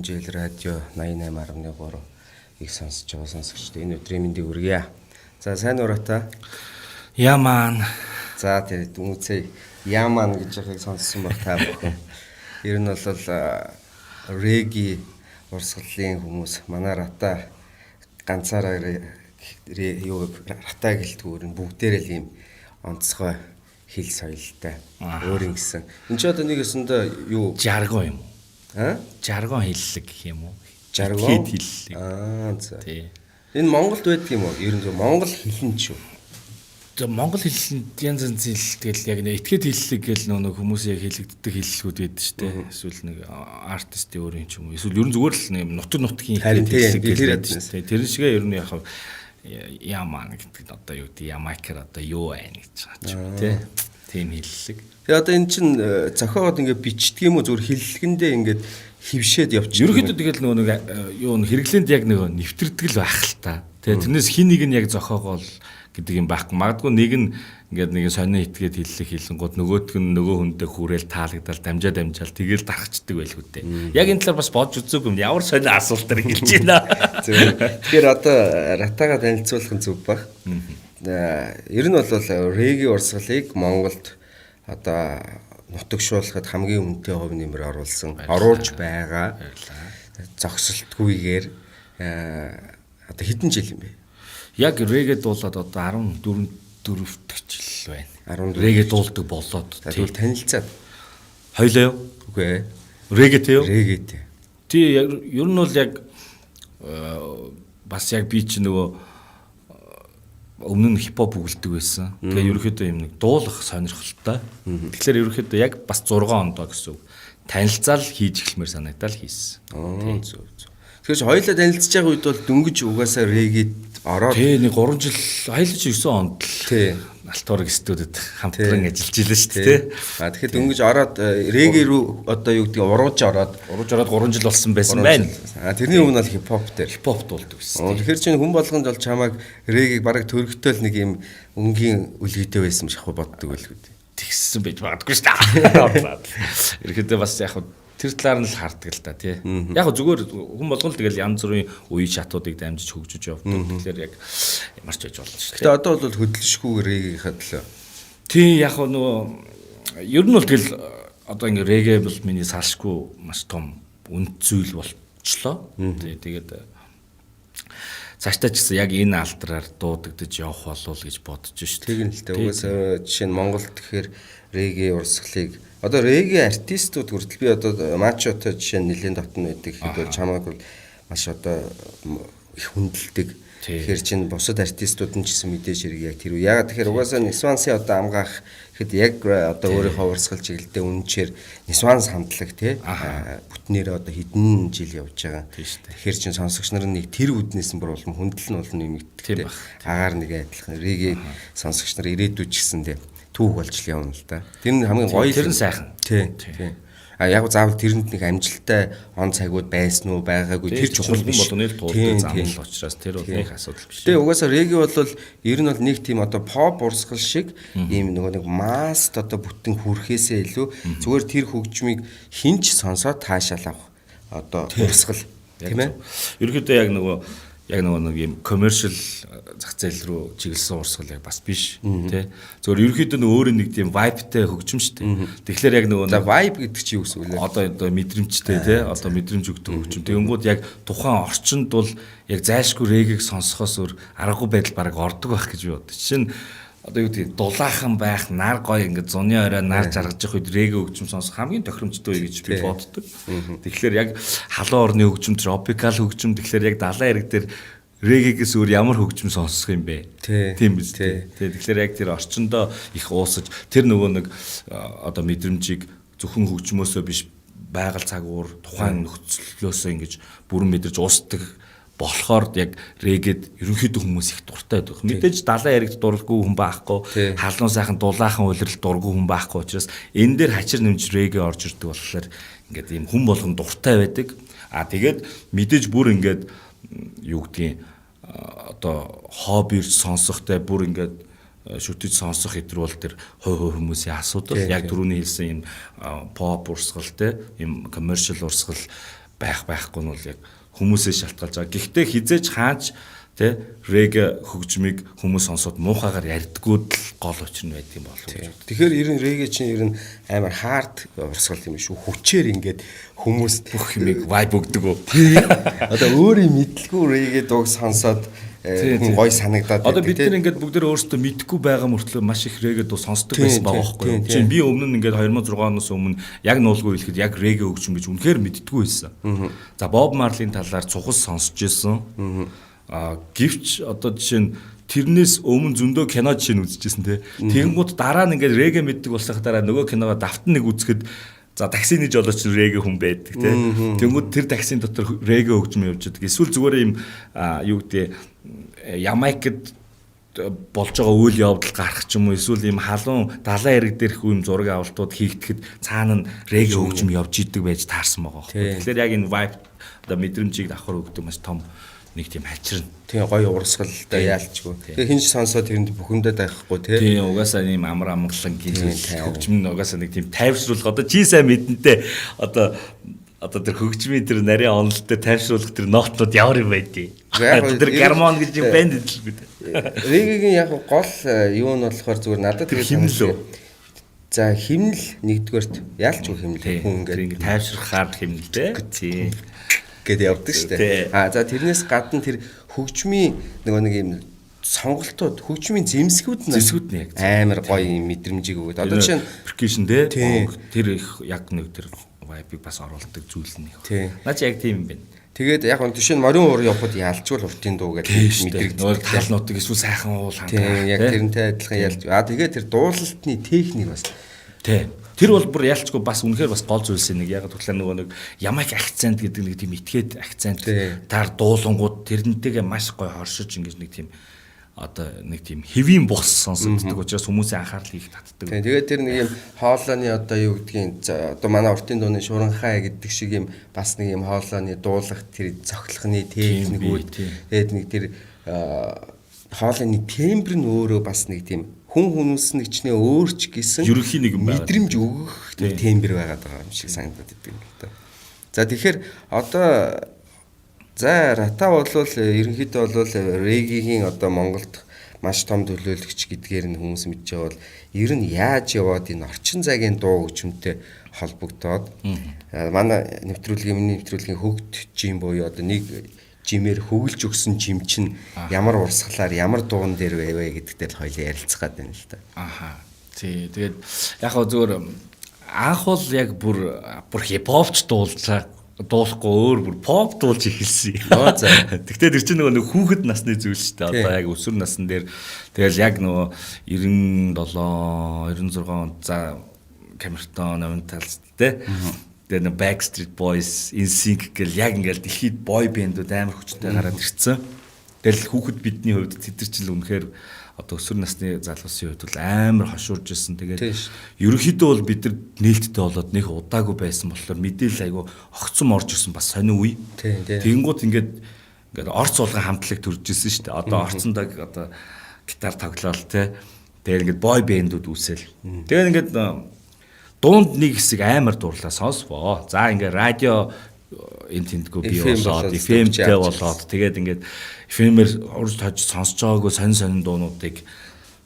Жил радио 88.3 их сонсож байгаа сонсогчдод энэ өдрийн мэндийг хүргье. За сайн уу Рата? Яман. За тий дүнцээ Яман гэж яхийг сонссон баг та бүхэн. Ер нь бол реги урсгалын хүмүүс манай Рата ганцаараа юу Рата гэлтгүүр нь бүгдээрээ л ийм онцгой хэл соёлтой. Өөр ингэсэн. Энд ч одоо нэг өсөндөө юу жаргон юм уу? Аа? Жаргон хэллэг гэх юм уу? Жаргон хэллэг. Аа за. Тий. Энэ Монголд байдаг юм уу? Ер нь зөв Монгол хэлэн ч юу? За Монгол хэллэнд янз янзын хэл тэгэл яг нэг этгээд хэллэг гэл нөө хүмүүс яг хэлэгддэг хэллэгүүд байдаг шүү дээ. Эсвэл нэг артистын өөрийн ч юм уу. Эсвэл ер нь зүгээр л нэг нутаг нутгийн этгээд хэллэг гэл байдаг шүү дээ. Тэр шигээ ер нь яг Яман гэдэг нь одоо юу гэдэг Ямайкаар одоо юу байна гэж байгаа ч юм тий. Тийм хэллэг. Тэгээ одоо эн чин зохиогоод ингээд бичдэг юм уу зүгээр хэллэгэндээ ингээд хөвшөөд явчих. Ерөнхийдөө тэгэл нөгөө нэг юу н хэрэглээнд яг нөгөө нэвтэрдэг л байх л та. Тэгээ тэрнээс хин нэг нь яг зохиогоол гэдэг юм байхгүй. Магадгүй нэг нь ингээд нэг сонин итгээд хэллэг хэлэнгууд нөгөөтг нь нөгөө хүндээ хүрээл таалагдал дамжаа дамжаал тэгэл дарахчдаг байлгүй дээ. Яг энэ талаар бас бодж үзээгүй юм. Ямар сонин асуултаар хэлж байна. Зөв. Тэгэхээр одоо Ратагаа танилцуулах нь зөв баг. Ер нь бол реги урсгалыг Монголд одоо нутагшуулахад хамгийн үнэтэй хувь нэмэр оруулсан, оруулж байгаа. Зогсолтгүйгээр одоо хэдэн жил юм бэ? Яг реге дуулаад одоо 14 дөрөв дэх жил байна. 14 Реге дуулдаг болоод. Тэгвэл танилцаад. Хоёлаа юу? Үгүй ээ. Регетэй юу? Регетэй. Тий, ер нь бол яг бас яг би чи нөгөө өмнө нь хипхоп өгөлдөг байсан. Тэгээ ерөөхдөө юм нэг дуулах сонирхолтой. Тэгэхээр ерөөхдөө яг бас 6 ондоо гэсэн үг. Танилцаал хийж эхлэмээр санагдал хийсэн. Аа зөв зөв. Тэгэхээр хоёулаа танилцж байгаа үед бол дөнгөж угаасаа регид ороод тий нэг 3 жил хоёулаа чи 9 онд л тий Алтуураг студид хамтран ажиллаж илээ шүү дээ. А тэгэхээр дөнгөж ороод реги рүү одоо юу гэдгийг урууж ороод 3 жил болсон байсан байна. А тэрний өмнө бол хипхоп дээр хипхоп дуулдаг гэсэн. Тэгэхээр чинь хүн болгонд бол чамайг региг бараг төрөгтөл нэг юм өнгийн үлгийтэй байсан юм шиг боддог байлгүй дээ. Тэгсэн байж магадгүй шүү дээ. Ерөнхийдөө бас яг тэр талаар нь л хардаг л та тий. Яг зүгээр хүн болгон л тэгэл янз бүрийн үе шатуудыг дамжиж хөгжиж явдаг. Тэгэхээр яг ямар ч байж болно шүү дээ. Гэтэ одоо бол хөдөлшгүй регийнхаа төлөө. Тий яг нөгөө ер нь бол тэгэл одоо ингээ реге бол миний салшгүй маш том үнд зүйл болчлоо. Тий тэгээд цаашдаа ч гэсэн яг энэ алдраар дуудагдаж явах болов гэж бодож шүү дээ. Тэгнь л дээ. Угаасаа жишээ нь Монголд тэгэхээр реге урсгалыг одоо реги артистууд хүртэл би одоо мачотой жишээ нь нэлийн дотн байдаг гэхэд бол чамайг бол маш одоо их хүндэлдэг. Тэгэхээр чинь бусад артистууд нь ч гэсэн мэдээж хэрэг яг тэр үү. Ягаад тэгэхээр угаасаа Нисвансын одоо амгаах гэхэд яг одоо өөрийнхөө урсгал чиглэлдээ үнэнчээр Нисванс хамтлаг тий бүтнээр одоо хэдэн жил явж байгаа. Тэгэхээр чинь сонсогч нар нэг тэр үднээс нь бүр улам хүндэл нь болно нэмэгддэг. Агаар нэг адилхан реги сонсогч нар ирээдүйд ч гэсэн тий түүх болж л явна л да. Тэр нь хамгийн гоё тэр нь сайхан. Тий. Тий. А яг заавал тэрэнд нэг амжилттай он цагууд байсан уу байгаагүй тэр чухал биш. Болгоны л туулдаг зам л учраас тэр бол нэг асуудал биш. Тэгээ угаасаа реги бол ер нь бол нэг тийм одоо поп урсгал шиг ийм нөгөө нэг масст одоо бүтэн хүрэхээсээ илүү зүгээр тэр хөгжмийг хинч сонсоод таашаал авах одоо урсгал тийм ээ. Ерөнхийдөө яг нөгөө нэг юм commercial зах зээл рүү чиглэсэн урсгал яг бас биш тий. Зөвхөн ерөнхийдөө нөө өөрөө нэг тийм vibe-тэй хөгжим шүү дээ. Тэгэхээр яг нөгөө за vibe гэдэг чи юу гэсэн үг лээ? Одоо мэдрэмжтэй тий. Одоо мэдрэмж өгдөг хөгжим. Тэгэнгүүт яг тухайн орчинд бол яг зайлшгүй региг сонсохоос өөр аргагүй байдал бараг ордог байх гэж би боддог. Жишээ нь одоо юу гэдэг дулаахан байх, нар гоё ингээд зуны орой нар жаргаж явах үед реге хөгжим сонсох хамгийн тохиромжтой үе гэж би боддог. Тэгэхээр яг халуун орны хөгжим, тропикал хөгжим, тэгэхээр яг далайн эрэг дээр регегээс өөр ямар хөгжим сонсох юм бэ? Тийм биз дээ. Тэгэхээр яг тэр орчиндөө их уусаж тэр нөгөө нэг одоо мэдрэмжийг зөвхөн хөгжмөөсөө биш байгаль цаг уур тухайн нөхцлөөсөө ингэж бүрэн мэдэрч уусдаг болохоор яг регед ерөнхийдөө хүмүүс их дуртай байдаг. Мэдээж далайн эрэгт дургүй хүн байхгүй, халуун сайхан дулаахан улирал дургүй хүн байхгүй учраас энэ дээр хачир нэмж реге орж ирдэг болохоор ингээд ийм хүн болгон дуртай байдаг. А тэгээд мэдээж бүр ингээд юу гэдгийг одоо хоббир сонсохтой бүр ингээд шүтэж сонсох хэдэр бол тэр хувь хувь хүмүүсийн асуудал. Яг түрүүний хэлсэн ийм поп урсгал те, ийм commercial урсгал Байхгүй нь бол яг хүмүүсээс шалтгаалж байгаа. Гэхдээ хэзээ ч хаач тэ реге хөгжмийг хүмүүс сонсоод муухайгаар ярьдгүүд л гол учир нь байдаг юм болов уу гэж. Тэгэхээр ер нь реге чинь ер нь амар hard урсгал юм шүү. Хүчээр ингээд хүмүүс бүх юмыг vibe өгдөг үү? Одоо өөрийн мэдлгүй реге дууг сонсоод хүн гой санагдаад Одоо бид нар ингээд бүгд өөрсдөө мэдэхгүй байгаа мөртлөө маш их реге дуу сонсдог байсан байгаа байхгүй юу? Жишээ нь би өмнө нь ингээд 2006 оноос өмнө яг нуулгүй хэлэхэд яг реге хөгжим гэж үнэхээр мэддэггүй байсан. За, Боб Марлийн талаар цухас сонсч ирсэн. Гэвч одоо жишээ нь тэрнээс өмнө зөндөө кино жишээ нь үзчихсэн те. Тэгэнгүүт дараа нь ингээд реге мэддэг болсох дараа нөгөө киногоо давтан нэг үзэхэд, за, таксины жолооч реге хүн байдаг те. Тэнгүүд тэр таксийн дотор реге хөгжим явж байдаг. Эсвэл зүгээр юм юу гэдэг, Ямайкад болж байгаа үйл явдал гарах ч юм уу, эсвэл ийм халуун далайн эрэг дээрх юм зураг авалтууд хийгдэхэд цаана нь реге хөгжим явж идэг байж таарсан байгаа байхгүй. Тэгэхээр яг энэ vibe, одоо мэдрэмжийг давхар өгдөг маш том нэг тийм хачирна. Тийм, гоё урсгалтай яалчгүй. Тэгээ хэн ч сонсоод тэрэнд бухимдаад байхгүй тий. Тийм, угаасаа ийм амар амгалан гинжил хөгжим нь угаасаа нэг тийм тайвшруулах, одоо чи сайн мэдэнтэй, одоо тэр хөгжмийн тэр нарийн онол дээр тайвшруулах тэр нотнууд ямар юм байдیں۔ Тэр гармон гэж юм байна л үү. Регигийн яг гол юу нь болохоор зүгээр надад тэр химнэл үү? За, химнэл нэгдүгээрт, яалчгүй химнэл, хүн ингээд тайвшрахаар химнэл те. Тийм гээд явдаг шүү дээ. А за, тэрнээс гадна тэр хөгжмийн нөгөө нэг юм сонголтууд, хөгжмийн зэмсгүүд нь зэмсгүүд нь яг амар гоё юм мэдрэмжийг өгөөд. Одоо жишээ нь percussion те. Тэр их яг нэг тэр vibe-ыг бас оруулдаг зүйл нь их. Наа чи яг тийм юм байна. Тэгээд яг нь жишээ нь морин уур явхад ялчгүй уртын дуу гэдэг мэдрэгддэг. Нөгөө тал нутаг эсвэл сайхан уул хангаа. Тийм, яг тэрнтэй адилхан ялж. А тэгээд тэр дуулалтны техник бас. Тийм. Тэр бол бүр ялчгүй бас үнэхээр бас гол зүйлс нэг. Яг гэвэл нөгөө нэг Ямайк акцент гэдэг нэг тийм этгээд акцент таар дуулангууд тэрнтэйгээ маш гоё хоршиж ингэж нэг тийм одоо нэг тийм хэвийн бус сонсогддог учраас хүмүүсийн анхаарлыг их татдаг. Тийм, тэгээд тэр нэг юм хоолойны, одоо юу гэдгийг, одоо манай уртын дууны шуранхай гэдэг шиг юм бас нэг юм хоолойны дуулах тэр цохилхны техникүүд, тэгээд нэг тэр хоолойны тембр нь өөрөө бас нэг тийм хүн хүмүүс нэг чнээ өөрч гэсэн ерөнхий нэг юм мэдрэмж өгөх тембр байгаад байгаа юм шиг санагдаад идэг юм л та. За, тэгэхээр одоо за, Рата бол ерөнхийдөө бол регигийн одоо Монголд маш том төлөөлөгч гэдгээр нь хүмүүс мэдж байгаа бол ер нь яаж яваад энэ орчин цагийн дуу хөгжмөнтэй холбогдоод манай нэвтрүүлгийн, миний нэвтрүүлгийн хөгт жим буюу одоо нэг жимээр хөглж өгсөн жим чинь ямар урсгалаар, ямар дуун дээр байвэ гэдэг дээр л хоёлаа ярилцах гээд байна л та. Аха. Тий. Тэгээд яг хөө зүгээр анх бол яг бүр хипхопч дуулцаа дуулахгүй өөр бүр поп дуулж эхэлсэн. Оо за. Тэгтээ тэр чинь нөгөө нэг хүүхэд насны зүйл шүү дээ. Одоо яг өсвөр насн дээр тэгэл яг нөгөө 97 96 онд, за, Камертон, Номинталс те. Тэгээ нэг Backstreet Boys, NSYNC гэл яг ингээл дэлхийд boy band-ууд амар хүчтэй гараад ирсэн. Тэгэл хүүхэд бидний хувьд тэд нар чинь үнэхээр одоо өсвөр насны залуусын хувьд бол амар хошуурж ирсэн. Тэгээд ерөнхийдөө бол бид нар нээлттэй болоод нэх удаагүй байсан болохоор мэдээлэл айгу огцом орж ирсэн бас сонин үе. Тэгэнгүүт ингээд ингээд орц болгон хамтлаг төрж ирсэн шүү дээ. Одоо орцондоо одоо гитар тоглоал те. Тэгээд ингээд boy band-ууд үүсэл. Тэгээд ингээд дунд нэг хэсэг амар дурлаа сонсвоо. За, ингээд радио энэ тэндгүү бий болоод, FM-тэй болоод, тэгээд ингээд FM-ээр урьж тож сонсож байгаагүй сонин сонин дуунуудыг,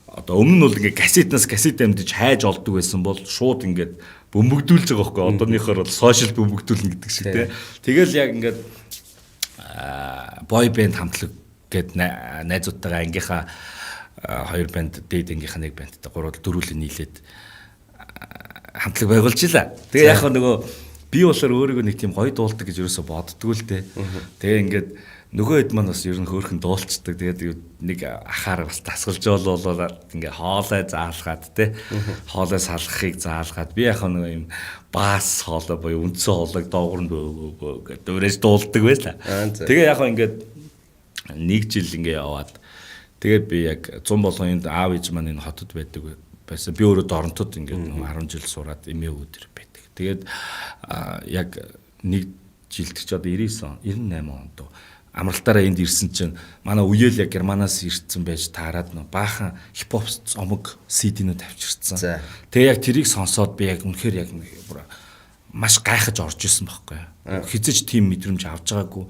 одоо өмнө нь бол ингээд кассетнаас кассет амдиж хайж олдог байсан бол шууд ингээд бөмбөгдүүлж байгаа байхгүй. Одооныхоор бол сошиал бөмбөгдүүлнэ гэдэг шиг те. Тэгэл яг ингээд boy band хамтлаг гээд найзуудтайгаа ангийнхаа хоёр банд, дээд ангийнхаа нэг бандтай гурав дөрвөлээ нийлээд хамтлаг байгуулж илаа. Тэгээ яг нөгөө би болохоор өөрийгөө нэг тийм гоё дуулдаг гэж ерөөсө боддгоо л дээ. Тэгээ ингээд нөгөө хэд маань бас ер нь хөөрхөн дуулцдаг. Тэгээд нэг ахаар бас дасгалж болоод ингээ хоолой заалгаад те. Хоолой салгахыг заалгаад, би яг нөгөө юм бас хоолой буюу үндсэн хоолойг доогуур нь гэдэг дуурайж дуулдаг байлаа. Тэгээ яг ингээд нэг жил ингээ яваад, тэгээд би яг 100 болгон энд аав ээж маань энэ хотод байдаг байсан. Би өөрөө Доронтод ингээд 10 жил сураад эмээ өвдөр байдаг. Тэгээд яг нэг жилд ч одоо 99 он, 98 онд амралтаараа энд ирсэн чинь манай үеэл яг Германаас ирсэн байж таарад нөө баахан хипхоп цомог CD-нүүд авчирцсан. Тэгээ яг тэрийг сонсоод би яг үнэхээр яг бүр маш гайхаж орж исэн байхгүй. Хизэж тийм мэдрэмж авч байгаагүй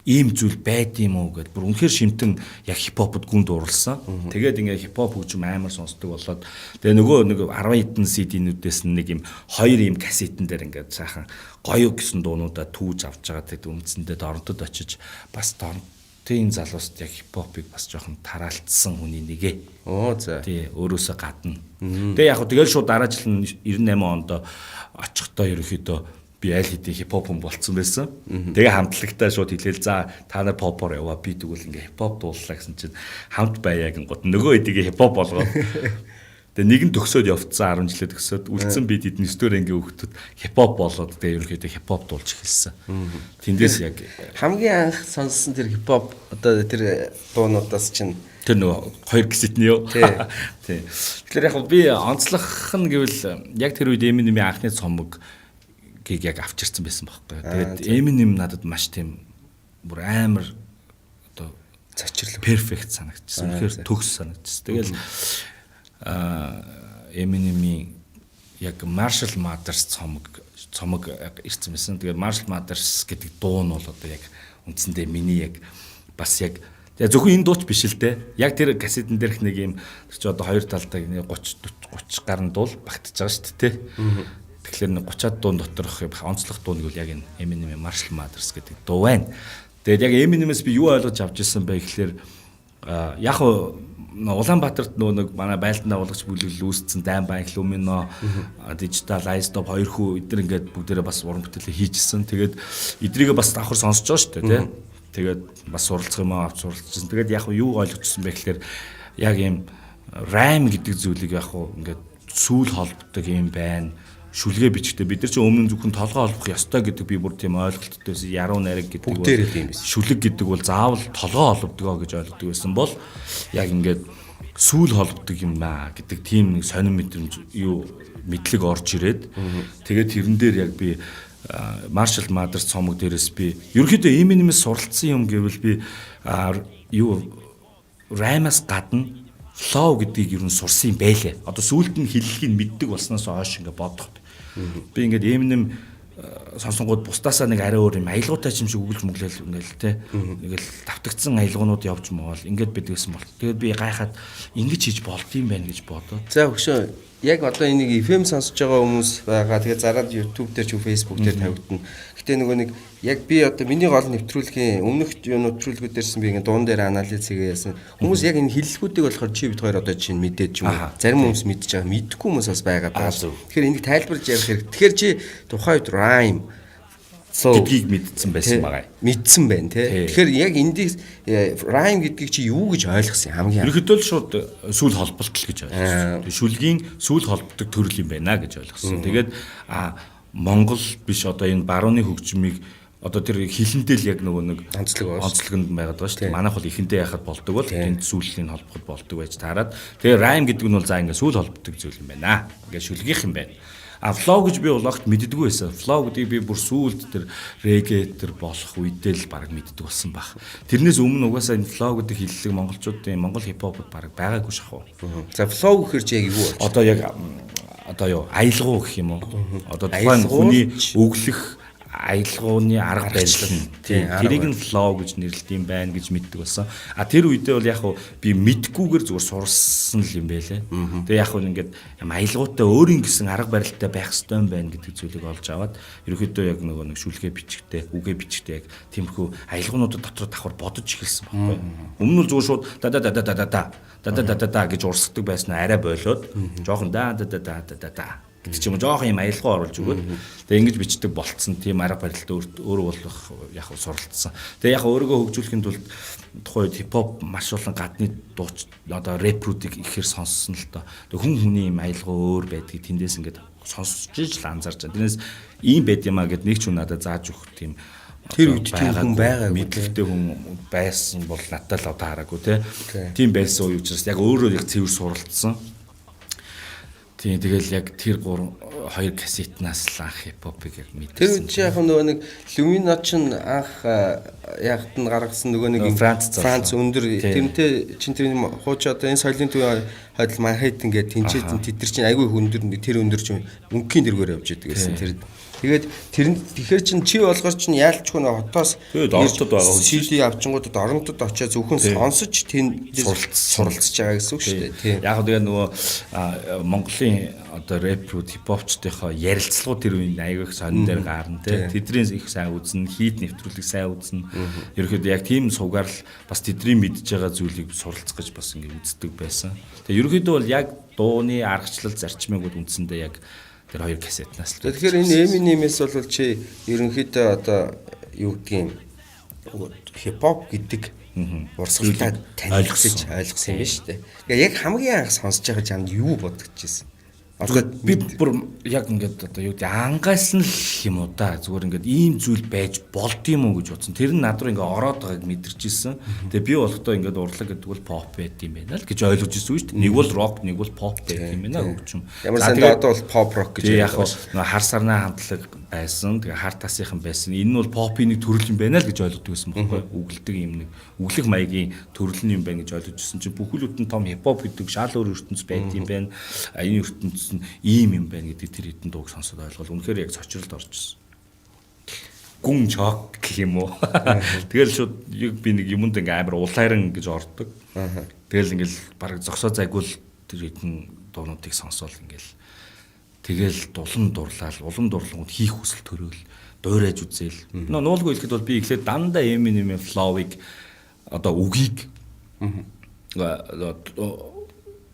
ийм зүйл байд юм уу гэд бүр үнэхээр шимтэн яг хипхопод гүнд урлсан. Тэгээд ингээ хипхоп хөгжим амар сонсдог болоод тэгээ нөгөө нэг 10 хэдэн CD-нүүдээс нэг юм хоёр юм кассетэн дээр ингээд сайхан гоё гэсэн дуунуудаа түүж авч байгаа. Тэгээд үндсэндээ Торонтод очиж бас Торонтын залууст яг хипхопыг бас жоохон тараалтсан хүний нэгэ. Оо за. Тий, өөрөөсөө гадна. Тэгээ яг хөө тэгэл шууд дараа жил нь 98 онд очихдоо ерөнхийдөө би аль хэдийн хипхоп хүн болцсон байсан. Тэгээ хамтлагтаа шууд хэлээл за та нар попоор яваа, би тэгвэл ингээ хипхоп дууллаа гэсэн чинь хамт байя гингууд нөгөө хэдийгээ хипхоп болгоод тэгээ нэг нь төгсөөд явцсан, 10 жилээ төгсөөд үлдсэн бид эдэн 9 дугаар ангийн хүүхдүүд хипхоп болоод тэгээ ерөнхийдөө хипхоп дуулж эхэлсэн. Тэндээс яг хамгийн анх сонссон тэр хипхоп одоо тэр дуунуудаас чинь тэр нөгөө хоёр кассетний юу? Тий. Тэгэхээр яг би онцлох нь гэвэл яг тэр үед Eminem-ийн анхны цомог гийг яг авчирсан байсан байхгүй. Тэгээд Eminem надад маш тийм бүр амар одоо зочирлог perfect санагдчихсан. Үнэхээр төгс санагдчихсан. Тэгэл Eminem-ийн яг Marshall Mathers цомог ирсэн байсан. Тэгээд Marshall Mathers гэдэг дуу нь бол одоо яг үндсэндээ миний яг бас яг тэгээ зөвхөн энэ дууч биш л дээ. Яг тэр кассетэн дээрх нэг юм тэр чи одоо хоёр талдаа нэг 30 40 гаруй дуул багтж байгаа шүү дээ. Тэгэхээр нэг 30-аад дуун доторх онцлог дуу нэг бол яг энэ Eminem Marshall Mathers гэдэг дуу байна. Тэгээд яг Eminem-ээс би юу ойлгож авч ирсэн бэ гэхээр яг Улаанбаатарт нөгөө нэг манай байлдан дагуулагч бүлэглэл үүссэн Дайн Банк, Lumino, Digital, iStop хоёр хүү эдгээр ингээд бүгдээрээ бас уран бүтээлээ хийжсэн. Тэгээд эдрийгээ бас давхар сонсож байгаа шүү дээ, тий. Тэгээд бас суралцах юм аа авч суралцсан. Тэгээд яг юу ойлгочихсон бэ гэхээр яг ийм rhyme гэдэг зүйлийг яг хуу ингээд сүүл холбодог юм байна. Шүлгээ бичгтээ бид нар чинь өмнө нь зөвхөн толгой холбох ёстой гэдэг би бүр тийм ойлголттой байсан. Яруу найраг гэдэг бол тийм байсан. Шүлэг гэдэг бол заавал толгой холбодгоо гэж ойлгодог байсан бол яг ингээд сүүл холбодог юм аа гэдэг тийм нэг сонин мэдрэмж юу мэдлэг орж ирээд тэгээд тэрэн дээр яг би Marshall Mathers цомог дээрээс би ерөнхийдөө Eminem-ээс суралцсан юм гэвэл би юу rhyme-аас гадна flow гэдгийг ер нь сурсан юм байлээ. Одоо сүүлд нь хэллэгийг мэддэг болсноос хойш ингээ бодоход би ингээд Eminem сонсонгууд бусдаасаа нэг арай өөр юм аялгуутай юм шиг үгэлж мүглэл ингээл те ингээл тавтагдсан аялгуунууд явж моол ингээд байдаг гэсэн бол. Тэгээд би гайхаад ингэж хийж болд юм байна гэж бодоод. За өгшөө яг одоо энийг FM сонсож байгаа хүмүүс байгаа. Тэгээд зараад YouTube дээр ч Facebook дээр тавигдана. Гэтэ нөгөө нэг яг би одоо миний гол нэвтрүүлгийн өмнөх нэвтрүүлгүүдээрсэн би ингээд дуун дээр анализ хийгээ яасан. Хүмүүс яг энэ хэллэгүүдийг болохоор чи бид хоёр одоо чинь мэдээд ч юм уу. Зарим хүмүүс мэдж байгаа, мэдхгүй хүмүүс бас байгаа даа. Тэгэхээр энийг тайлбарлаж ярих хэрэг. Тэгэхээр чи тухайн үед rhyme гэдгийг мэдсэн байсан байгаа. Мэдсэн байна тий. Тэгэхээр яг эндийг rhyme гэдгийг чи юу гэж ойлгосон хамгийн Ерөнхийдөө л шууд сүүл холболт л гэж ойлгосон. Шүлгийн сүүл холбодог төрөл юм байна гэж ойлгосон. Тэгээд Монгол биш одоо энэ барууны хөгжмийг одоо тэр хилэндээ л яг нөгөө нэг онцлог онцлогонд байгаад байгаа шүү дээ. Манайх бол эхэндээ яхад болдог бол тэнд сүүллийн холбоход болдог байж таарад. Тэгээ rhyme гэдэг нь бол за ингээ сүүл холбодог зүйл юм байна. Ингээ шүлгийнх юм байна. А flow гэж би бол огт мэддэггүй байсан. Flow гэдгийг би бүр сүүлд тэр reggae тэр болох үедээ л баг мэддэг болсон баг. Тэрнээс өмнө угаасаа энэ flow гэдэг хэллэг монголчуудын монгол хипхопод баг байгаагүй шахав. За flow гэхэр чи яг юу вэ? Одоо яг одоо юу аялгуу гэх юм уу? Одоо тухайн хүний өглөх аялгууны арга барил нь тийм тэрийг нь flow гэж нэрлэдэг юм байна гэж мэддэг болсон. А тэр үедээ бол яг би мэдгүйгээр зүгээр сурсан л юм байлээ. Тэгээ яг хөө ингээд аялгуутай өөрийн гэсэн арга барилтай байх ёстой юм байна гэдэг зүйлийг олж аваад ерөнхийдөө яг нөгөө нэг шүлгээ бичгтээ, үгээ бичгтээ яг тиймэрхүү аялгуунуудад дотор давхар бодож эхэлсэн байхгүй. Өмнө нь зүгээр шууд да да да да да да да да да да да гэж урсгадаг байсан арай болоод жоохон да да да да да да гэдэг ч юм уу жоохон юм аялгау оруулж өгөөд тэгээ ингэж бичдэг болцсон тийм арга барилтай өөрөө болох яг суралцсан. Тэгээ яг өөрийгөө хөгжүүлэхийн тулд тухайн үед хипхоп маш олон гадны дууч одоо рэпрүүдийг ихээр сонссон л доо. Тэгээ хүн хүний юм аялгау өөр байдгийг тэндээс ингээд сонсож иж л анзаарч байгаа. Тэрнээс ийм байд юм а гэд нэг ч хүн надад зааж өгөх тийм тэр үед тийм хүн байгаагүй, мэдлэгтэй хүн байсан бол надад л одоо хараагүй те. Тийм байсан үе учраас яг өөрөө яг цэвэр суралцсан. Тийм тэгэл яг тэр 3 2 кассетнаас л анх хипхопыг яг мэдсэн. Тэр үед чи яг нөгөө нэг Lumino чинь анх ягт нь гаргасан нөгөө нэг Франц өндөр тэрнтэй чин тэр хууч одоо энэ соёлын төв хойдол Манхэттен гэдэг тэнцээ тэд нар чинь айгүй өндөр тэр өндөр чинь мөнхийн дэргээр явж идэг гэсэн тэр. Тэгээд тэр нь тэгэхээр чин чи болгоор чин яалчгүй нэ хотоос Тэгээд Оронтод байгаа хүн CD авчингуудад Оронтод очиод зөвхөн сонсож тэнд суралцж байгаа гэсэн үг шүү дээ. Тийм. Яг тэгээ нөгөө Монголын одоо рэпрүүд, хипхопчдынхоо ярилцлагууд тэр үеийн аягүй их сонин дээр гарна тий. Тэдний их сайн үзнэ, хийд нэвтрүүлэг сайн үзнэ. Ерөнхийдөө яг тийм сувгаар л бас тэдний мэдж байгаа зүйлийг суралцах гэж бас ингэ үздэг байсан. Тэгээ ерөнхийдөө бол яг дууны аргачлал зарчмыг бол үндсэндээ яг тэр хоёр кассетнаас л. Тэгэхээр энэ Eminem-ээс бол чи ерөнхийдөө одоо юу гэдгийг хипхоп гэдэг урсгалаа танилцж ойлгосон юм байна шүү дээ. Тэгээ яг хамгийн анх сонсож байгаа чамд юу бодогдчихсэн? Одоо би бүр яг ингээд одоо юу гэдэг ангайсан л юм уу да. Зүгээр ингээд ийм зүйл байж болд юм уу гэж бодсон. Тэр нь над руу ингээд ороод байгааг мэдэрч ирсэн. Тэгээ би болохдоо ингээд урлаг гэдэг бол pop байд юм байна л гэж ойлгож ирсэн шүү дээ. Нэг бол рок, нэг бол pop байд юм байна хөгжим. Ямар санда одоо бол pop rock гэж яг нөгөө хар сарнай хамтлаг байсан. Тэгээ хар тасынхан байсан. Энэ нь бол попын нэг төрөл юм байна л гэж ойлгодог байсан байхгүй юу? Үгэлдэг юм нэг өглөх маягийн төрөл нь юм байна гэж ойлгож ирсэн чинь бүхэл бүтэн том хипхоп гэдэг шал өөр ертөнц байд юм байна. Энэ ертөнц нь ийм юм байна гэдэг тэр хэдэн дууг сонсоод ойлгол. Үнэхээр яг цочролд орчихсон. Гүн чок гэх юм уу. Тэгэл шууд би нэг юмд ингээ амар улайран гэж ордог. Тэгэл ингээл бараг зогсоо зайгүй л тэр хэдэн дуунуудыг сонсоол ингээл тэгэл дулан дурлал, улам дурлангууд хийх хүсэл төрөөл, дуурайж үзээл. Нөө нуулгүй хэлэхэд бол би эхлээд дандаа Eminem flow-ыг одоо үгийг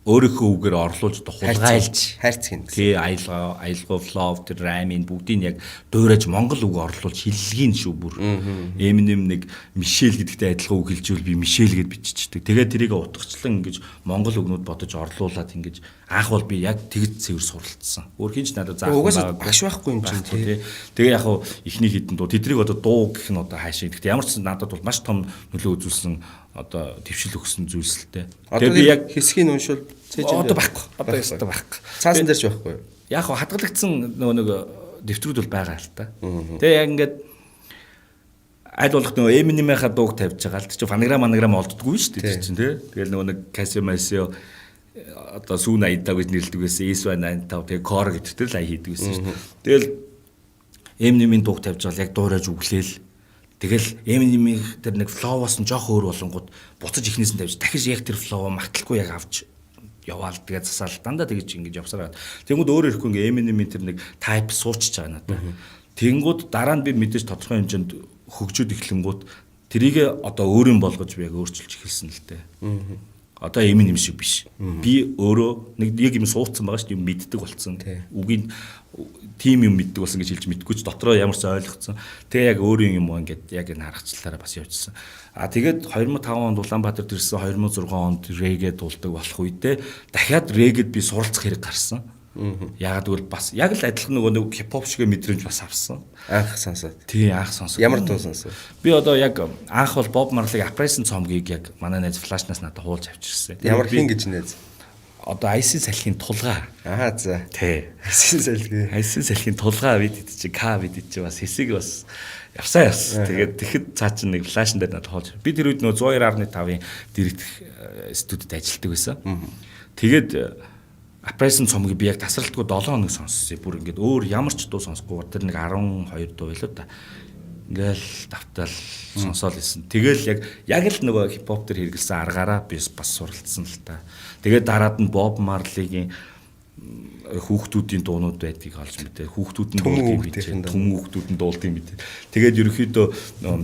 өөрийнхөө үгээр орлуулж хулгайлж хайрцаг. Тий, аялгаа, аялгаа flow тэр rhyme-ийн бүгдийг яг дуурайж монгол үг орлуулж хэллэгийн шүү бүр. Eminem нэг Мишель гэдэгтэй адилхан үг хэлжүүл би Мишель гэд биччихдэг. Тэгээд тэрийг утгачлан ингэж монгол үгнүүд бодож орлуулад ингэж анх бол би яг тэгж цэвэр суралцсан. Өөр хинч надад заах угаасаа багш байхгүй юм чинь тий. Тэгээ яг хав эхний хідэн дуу тэдрийг одоо дуу гэх нь одоо хаашаа. Гэхдээ ямар ч надад бол маш том нөлөө үзүүлсэн одоо твшил өгсөн зүйлс л дээ. Тэгээ би яг хэсгийг уншвал цээж одоо байхгүй. Одоо ёстой байхгүй. Цаасан дээр ч байхгүй. Яг хав хадгалагдсан нөгөө нэг дэвтрүүд бол байгаа л та. Тэгээ яг ингээд аль болох нөгөө Eminem-ийнхаа дууг тавьж байгаа л чи фонограм монограм олддоггүй шүү дээ тэр чинь тий. Тэгэл нөгөө нэг Casio Masio одоо сүүн 85 гэж нэрлэдэг байсан. SY85 тэгээ Core гэдэг тэр л ая хийдэг байсан шүү дээ. Тэгэл Eminem-ийн дууг тавьж байгаа л яг дуурайж өглөөл. Тэгэл Eminem-ийн тэр нэг flow-оос нь жоох өөр болонгууд буцаж эхнээс нь тавьж дахиж яг тэр flow-о магтлахгүй яг авч яваал тэгээ засаал дандаа тэгэж ингэж явсараа. Тэнгүүд өөр ирэхгүй ингээ Eminem-ийн тэр нэг type суучж байгаа надад. Тэнгүүд дараа нь би мэдээж тодорхой хэмжээнд хөгжөөд эхлэнгүүт тэрийг одоо өөрийн болгож би яг өөрчилж эхэлсэн л дээ. Одоо Eminem шиг биш. Би өөрөө нэг яг юм суудсан байгаа шүү дээ, юм мэддэг болсон. Үгийн тим юм мэддэг болсон гэж хэлж мэдгүй ч дотроо ямар ч ойлгоцсон. Тэгээ яг өөрийн юм ингээд яг энэ харгачлалаараа бас явжсан. А тэгээд 2005 онд Улаанбаатарт ирсэн, 2006 онд реге дуулдаг болох үедээ дахиад регед би суралцах хэрэг гарсан. Яагаад гэвэл бас яг л адилхан нөгөө нэг хипхоп шиг мэдрэмж бас авсан. Анх сонсоод. Тий, анх сонсоод. Ямар дуу сонсов? Би одоо яг анх бол Bob Marley Uprising цомгийг яг манай найз флашнаас надад хуулж авчирсан. Ямар хин гэж найз? Одоо IC салхийн тулгаа. Аа за. Тий. IC салхи. IC салхийн тулгаа бид хэд чи К бид хэд чи бас хэсэг бас явсаа явсан. Тэгээд тэгэхэд цаа чинь нэг флашн дээр надад хуулж. Би тэр үед нөгөө 102.5-ын дэрэгдэх студид ажилладаг байсан. Тэгээд Uprising цомгийг би яг тасралтгүй 7 хоног сонссон. Бүр ингээд өөр ямар ч дуу сонсохгүйгээр тэр нэг 12 дуу байлоо та. Ингээл давтаал сонсоол исэн. Тэгэл яг л нөгөө хипхоп дээр хэрэгэлсэн аргаараа би бас суралцсан л та. Тэгээд дараад нь Bob Marley-гийн хүүхдүүдийн дуунууд байдгийг олж мэдээ. Хүүхдүүд нь дуулдгийг мэдээ. Түмэн хүүхдүүд нь дуулдгийг мэдээ. Тэгээд ерөнхийдөө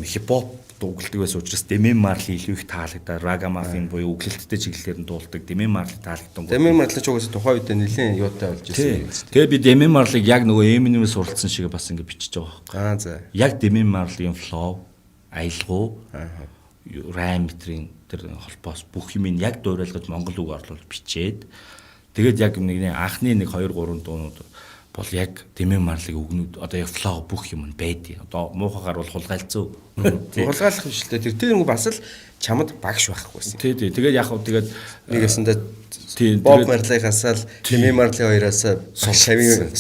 хипхоп дуугалдаг байсан учраас Damian Marley илүү их таалагдаа. Ragamuffin буюу өглөлттэй чиглэлээр нь дуулдаг Damian Marley таалагдсан. Damian Marley ч угаасаа тухайн үед нэлээд юутай болж ирсэн юм. Тэгээ би Damian Marley-г яг нөгөө Eminem-ээс суралцсан шиг бас ингэ бичиж байгаа байхгүй. Аа за. Яг Damian Marley-ийн flow, аялгау, rhyme метрийн тэр холбоос бүх юм яг дуурайлгаж монгол үг орлуулж бичээд тэгээд яг нэг анхны нэг 2 3 дуунууд бол яг Damian Marley-гийн үгнүүд одоо яг flow бүх юм нь байдیں۔ Одоо муухайгаар бол хулгайлцсан. Хулгайлах биш л дээ. Тэр тэр нэг бас л чамд багш байхгүйсэн. Тий, тий. Тэгээд яг хав тэгээд нэг ясандаа Bob Marley-гаас л Damian Marley хоёроос шавийн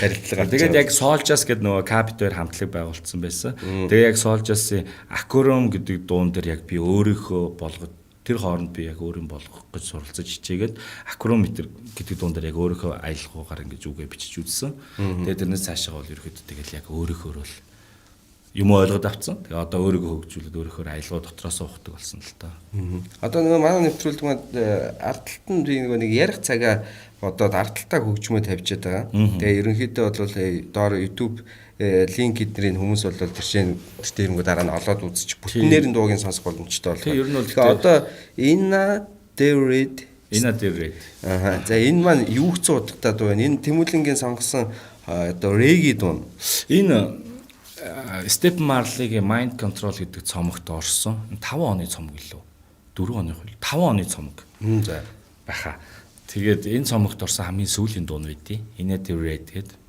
барилдлага. Тэгээд яг Soldiers гэдэг нөгөө Capit-ээр хамтлаг байгуулсан байсан. Тэгээд яг Soldiers-ийн Aquarium гэдэг дуун дээр яг би өөрийнхөө болгож Тэр хооронд би яг өөр юм болгох гэж суралцаж хичээгээд Акрометр гэдэг дуун дээр яг өөрийнхөө аялгаугаар ингэж үгээ бичиж үзсэн. Тэгээд тэрнээс цаашаа бол ерөөхдөө тэгэл яг өөрийнхөө л юм ойлгоод авцсан. Тэгээ одоо өөрийгөө хөгжүүлээд өөрийнхөө аялгау дотроос ухдаг болсон л та. Одоо нөгөө манай нэвтрүүлэг маань ард талд нь би нөгөө нэг ярих цагаа бодоод ард талтаа хөгжмөө тавьчиад байгаа. Тэгээ ерөнхийдөө бол доор YouTube линк эднэрийн хүмүүс бол тэр чинь тэр тэрнгүү дараа нь олоод үзчих бүтнээр нь дуугийн сонсох боломжтой болох. Ер нь бол тэгэхээр одоо Inna Derid Inna Derid. Аа. За энэ маань юу гэсэн утгатай дуу вэ? Энэ Тэмүүлэнгийн сонгосон одоо регги дуу. Энэ Stephen Marley-гийн Mind Control гэдэг цомогт орсон. 5 оны цомог илүү. 4 оны хөл. 5 оны цомог. За. Баха. Тэгээд энэ цомогт орсон хамгийн сүүлийн дуу нь байдیں۔ Inna Derid гэдэг.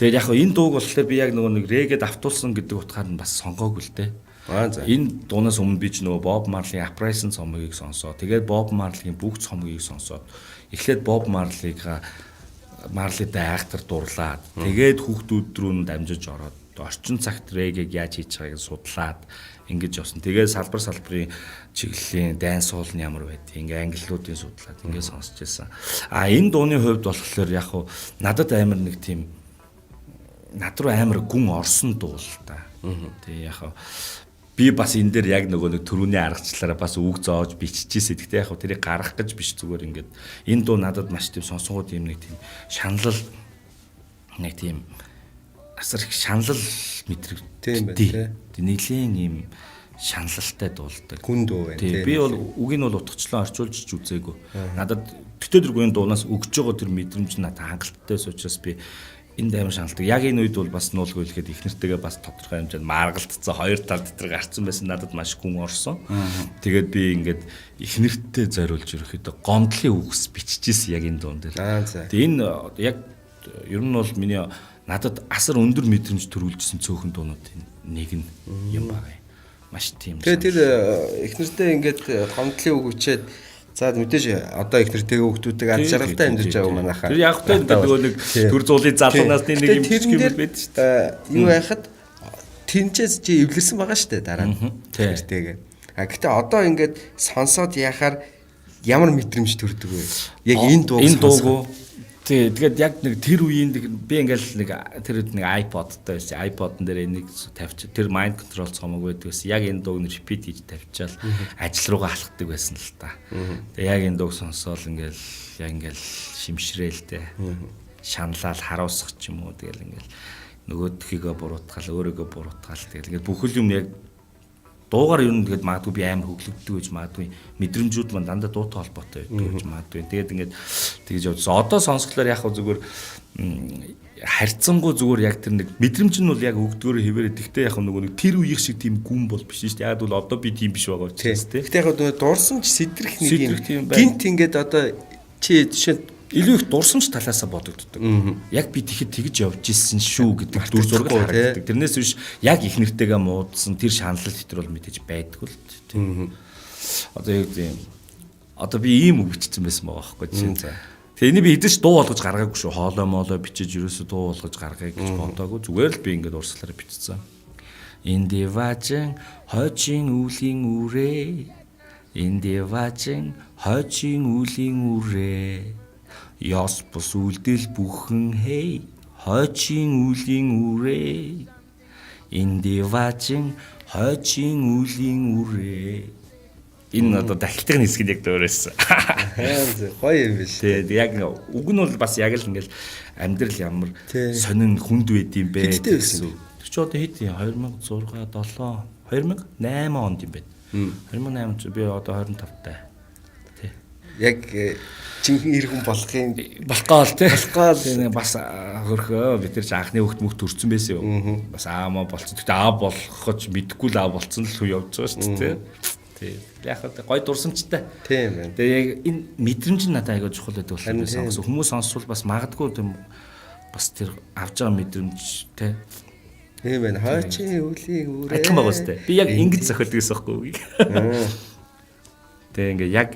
Тэгээд яг хөө энэ дууг болохоор би яг нөгөө нэг регед автуулсан гэдэг утгаар нь бас сонгоогүй л дээ. Аа за. Энэ дуунаас өмнө би ч нөгөө Bob Marley Uprising цомгийг сонсоо. Тэгээд Bob Marley-гийн бүх цомгийг сонсоод эхлээд Bob Marley-га Marley-тай айхтар дурлаад тэгээд хүүхдүүд рүү нь дамжиж ороод орчин цагт регег яаж хийж байгааг судлаад ингэж явсан. Тэгээд салбар салбарын чиглэлийн дансуул нь ямар байдгийг ингээ англиудын судлаад ингээ сонсч байсан. А энэ дууны хувьд болохоор яг хуу надад амар нэг тийм над руу амар гүн орсон дуу л та. Тэгээ яг хуу би бас энэ дээр яг нөгөө нэг төрүүний аргачлалаараа бас үг зоож биччихээсэ. Гэхдээ яг хуу тэрийг гаргах гэж биш, зүгээр ингээд энэ дуу надад маш тийм сонсонгууд юм нэг тийм шаналл, нэг тийм асар их шаналл Тийм мэдрэгддэг. байна, Тэг нэглийн юм шаналлтай дуулдаг. Гүн дуу байна, Тий, тийм. би бол үгийг нь бол утгачлан орчуулж ч үзээгүй. Надад төтөө дэргүй энэ дуунаас өгж байгаа тэр мэдрэмж нь надад хангалттай байсан учраас би энд амар шаналдаг. Яг энэ үед бол бас нуулгүй хэлэхэд их нэртэйгээ бас тодорхой хэмжээнд маргалтцсан, хоёр талд тэр гарцсан байсан, надад маш гүн орсон. Тэгээд би ингээд их нэртэй зориулж ерөөхдөө гомдлын үгс биччихсэн яг энэ дуун дээр. Аа за. Тэгээ энэ яг ер нь бол миний надад асар өндөр мэдрэмж төрүүлжсэн цөөхөн дуунуудын нэг нь юм байна. Маш тийм. Тэгээ тэр их нэртэй ингээд гомдлын үг үчээд, за мэдээж одоо их нэртэйгээ хүүхдүүдтэйг ад жаргалтай амьдарч байгаа манайхаа. Тэр яг та ингээд нөгөө нэг төр зуулын залуу насны нэг юм жижиг юм юм байдаг шүү дээ. Юу байхад тэнцээс чи эвлэрсэн байгаа шүү дээ дараа нь. Тий. Нэртэйгээ. А гэтээ одоо ингээд сонсоод яхаар ямар мэдрэмж төрдөг вэ? Яг энэ дууг энэ сонсоход. дууг уу? Тий, тэгээд яг нэг тэр үеийн нэг би ингээл нэг тэр үед нэг iPod-тай байсан. iPod-н дээр энийг тавьчих. Тэр Mind Control цомог байдаг байсан. Яг энэ дууг нь repeat хийж тавьчаал ажил руугаа алхдаг байсан л та. Тэгээ яг энэ дууг сонсоол ингээл яг ингээл шимшрээл тэ. Шаналал харуулсах ч юм уу, тэгэл ингээл нөгөөдхийгөө буруутгаал, өөрийгөө буруутгаал, тэгэл ингээд бүхэл юм яг дуугаар ер нь тэгээд магадгүй би амар хөглөгддөг гэж магадгүй, мэдрэмжүүд маань дандаа дуутай холбоотой байдаг гэж магадгүй. Тэгээд ингээд тэгж явжсан. Одоо сонсохлоор яг хөө зүгээр харьцангуй зүгээр яг тэр нэг мэдрэмж нь бол яг өгдгөөрөө хэвээрээ. Тэгтээ яг нөгөө нэг тэр үеих шиг тийм гүн бол биш шүү дээ. Яг бол одоо би тийм биш байгаа учраас тий. Гэтэ яг нөгөө дурсамж сэтрэх нэг юм Сэтрэх тийм байна. гинт ингээд одоо чи жишээ Илүү их дурсамж талаасаа бодогддог. Яг би тэгэхэд тэгж явж исэн шүү гэдэг дүр зураг Мартагдахгүй, харагддаг. Тэрнээс биш яг их нэртэйгээ муудсан тэр шаналл тэр бол мэдээж байдгүй л тий. Одоо юу гэдэг юм. Одоо би ийм үг бичсэн байсан байгаа байхгүй чи. Тэгээ энийг би хэдэж дуу болгож гаргаагүй шүү. Хоолой моолой бичиж ерөөсөө дуу болгож гаргая гэж бодоагүй. Зүгээр л би ингээд урсгалаар бичсэн. Эндиважин хойчийн үлийн үрээ. Эндиважин хойчийн үлийн үрээ. Ёс бус үлдэл бүхэн хей хойчийн үлийн үрээ. Эндиважин хойчийн үлийн үрээ. Энэ одоо дахилтын хэсэг нь яг дөөрөөс. Гоё юм биш. Тэгээд яг үг нь бол бас яг л ингээл амьдрал ямар Тий. сонин хүнд байд юм бэ Хэдтэй байсан гэсэн. Тэр чи одоо хэд юм 2006 7 2008 онд юм байна. 2008 чи би одоо 25 тай. Тий. Яг жинхэнэ эр хүн болохын Болох гол тий. Болох гол. Тий, нэг бас хөрхөө бид нар ч анхны хүүхд мөхт төрсэн байсан юм. Бас аамаа болцсон. Гэхдээ аав болохоч мэдэхгүй л аав болцсон л хүү явж байгаа шүү дээ. Тий. Яг хөө гой дурсамжтай. Тийм байна. Тэгээ яг энэ мэдрэмж нь надад айгүй чухал байдаг болохоор Харин би сонгосон. Хүмүүс сонсвол бас магадгүй тийм бас тэр авч байгаа мэдрэмж тий. Тийм байна. Хойчийн үлийн үрээ. Адилхан байгаа үстэй. Би яг ингэж зохиолдог гэсэн байхгүй үгийг. Тэгээ ингээ яг